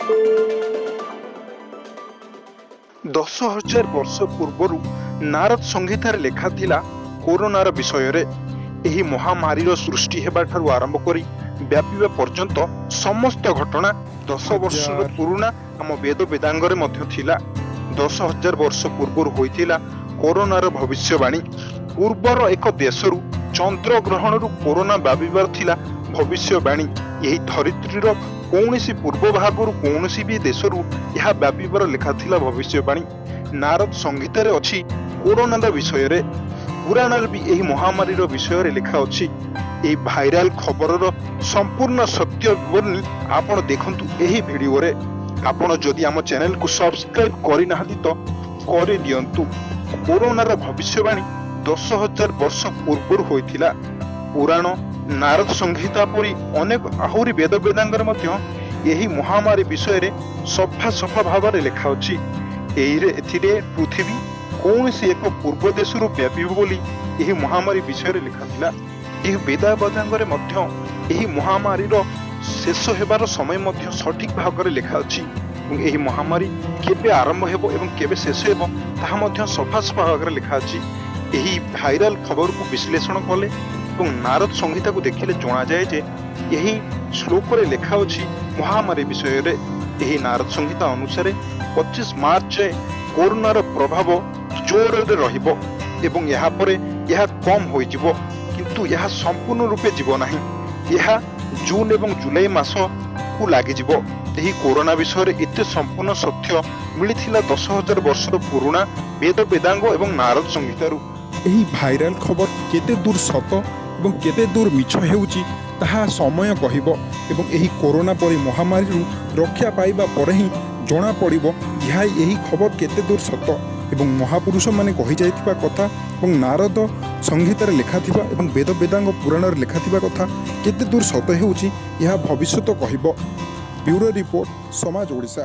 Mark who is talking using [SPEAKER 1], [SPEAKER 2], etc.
[SPEAKER 1] 10,000 ବର୍ଷ ପୂର୍ବରୁ ନାରଦ ସଂହିତାରେ ଲେଖା ଥିଲା କୋରୋନାର ବିଷୟରେ। ଏହି ମହାମାରୀର ସୃଷ୍ଟି ହେବା ଠାରୁ ଆରମ୍ଭ କରି ବ୍ୟାପିବା ପର୍ଯ୍ୟନ୍ତ ସମସ୍ତ ଘଟଣା 10 ବର୍ଷର
[SPEAKER 2] ହଜାର
[SPEAKER 1] ପୁରୁଣା ଆମ ବେଦ ବେଦାଙ୍ଗରେ ମଧ୍ୟ ଥିଲା। 10,000 ବର୍ଷ ପୂର୍ବରୁ ହୋଇଥିଲା କୋରୋନାର ଭବିଷ୍ୟବାଣୀ। ପୂର୍ବର ଏକ ଦେଶରୁ ଚନ୍ଦ୍ରଗ୍ରହଣରୁ କୋରୋନା ବ୍ୟାପିବାର ଥିଲା ଭବିଷ୍ୟବାଣୀ। ଏହି ଧରିତ୍ରୀର କୌଣସି ପୂର୍ବ ଭାଗରୁ କୌଣସି ବି ଦେଶରୁ ଏହା ବ୍ୟାପିବାର ଲେଖା ଥିଲା ଭବିଷ୍ୟବାଣୀ। ନାରଦ ସଂହିତାରେ ଅଛି କୋରୋନାର ବିଷୟରେ। ପୁରାଣରେ ବି ଏହି ମହାମାରୀର ବିଷୟରେ ଲେଖା ଅଛି। ଏହି ଭାଇରାଲ ଖବରର ସମ୍ପୂର୍ଣ୍ଣ ସତ୍ୟ ବିବରଣୀ ଆପଣ ଦେଖନ୍ତୁ ଏହି ଭିଡିଓରେ। ଆପଣ ଯଦି ଆମ ଚ୍ୟାନେଲକୁ ସବସ୍କ୍ରାଇବ କରିନାହାନ୍ତି ତ କରିଦିଅନ୍ତୁ। କୋରୋନାର ଭବିଷ୍ୟବାଣୀ 10,000 ବର୍ଷ ପୂର୍ବରୁ ହୋଇଥିଲା। ପୁରାଣ, ନାରଦ ସଂହିତା ପରି ଅନେକ ଆହୁରି ବେଦ ବେଦାଙ୍ଗରେ ମଧ୍ୟ ଏହି ମହାମାରୀ ବିଷୟରେ ସଫା ସଫା ଭାବରେ ଲେଖା ଅଛି। ଏହିରେ ଏଥିରେ ପୃଥିବୀ କୌଣସି ଏକ ପୂର୍ବ ଦେଶରୁ ବ୍ୟାପିବ ବୋଲି ଏହି ମହାମାରୀ ବିଷୟରେ ଲେଖା ଥିଲା। ଏହି ବେଦ ବେଦାଙ୍ଗରେ ମଧ୍ୟ ଏହି ମହାମାରୀର ଶେଷ ହେବାର ସମୟ ମଧ୍ୟ ସଠିକ ଭାବରେ ଲେଖା ଅଛି ଏବଂ ଏହି ମହାମାରୀ କେବେ ଆରମ୍ଭ ହେବ ଏବଂ କେବେ ଶେଷ ହେବ, ତାହା ମଧ୍ୟ ସଫା ସଫା ଭାବରେ ଲେଖା ଅଛି। ଏହି ଭାଇରାଲ ଖବରକୁ ବିଶ୍ଳେଷଣ କଲେ ଏବଂ ନାରଦ ସଂହିତାକୁ ଦେଖିଲେ ଜଣାଯାଏ ଯେ ଏହି ଶ୍ଲୋକରେ ଲେଖା ଅଛି ମହାମାରୀ ବିଷୟରେ। ଏହି ନାରଦ ସଂହିତା ଅନୁସାରେ 25 ମାର୍ଚ୍ଚ ଯାଏ କରୋନାର ପ୍ରଭାବ ଜୋରରେ ରହିବ ଏବଂ ଏହାପରେ ଏହା କମ୍ ହୋଇଯିବ, କିନ୍ତୁ ଏହା ସମ୍ପୂର୍ଣ୍ଣ ରୂପେ ଯିବ ନାହିଁ। ଏହା ଜୁନ ଏବଂ ଜୁଲାଇ ମାସକୁ ଲାଗିଯିବ। ଏହି କରୋନା ବିଷୟରେ ଏତେ ସମ୍ପୂର୍ଣ୍ଣ ସତ୍ୟ ମିଳିଥିଲା 10,000 ବର୍ଷର ପୁରୁଣା ବେଦ ବେଦାଙ୍ଗ ଏବଂ ନାରଦ ସଂହିତାରୁ।
[SPEAKER 2] ଏହି ଭାଇରାଲ ଖବର କେତେ ଦୂର ସତ ଏବଂ କେତେ ଦୂର ମିଛ ହେଉଛି, ତାହା ସମୟ କହିବ ଏବଂ ଏହି କରୋନା ପରି ମହାମାରୀରୁ ରକ୍ଷା ପାଇବା ପରେ ହିଁ ଜଣାପଡ଼ିବ ଏହା ଏହି ଖବର କେତେ ଦୂର ସତ ଏବଂ ମହାପୁରୁଷମାନେ କହିଯାଇଥିବା କଥା ଏବଂ ନାରଦ ସଂହିତାରେ ଲେଖାଥିବା ଏବଂ ବେଦ ବେଦାଙ୍ଗ ପୁରାଣରେ ଲେଖାଥିବା କଥା କେତେ ଦୂର ସତ ହେଉଛି, ଏହା ଭବିଷ୍ୟତ କହିବ। ବ୍ୟୁରୋ ରିପୋର୍ଟ, ସମାଜ ଓଡ଼ିଶା।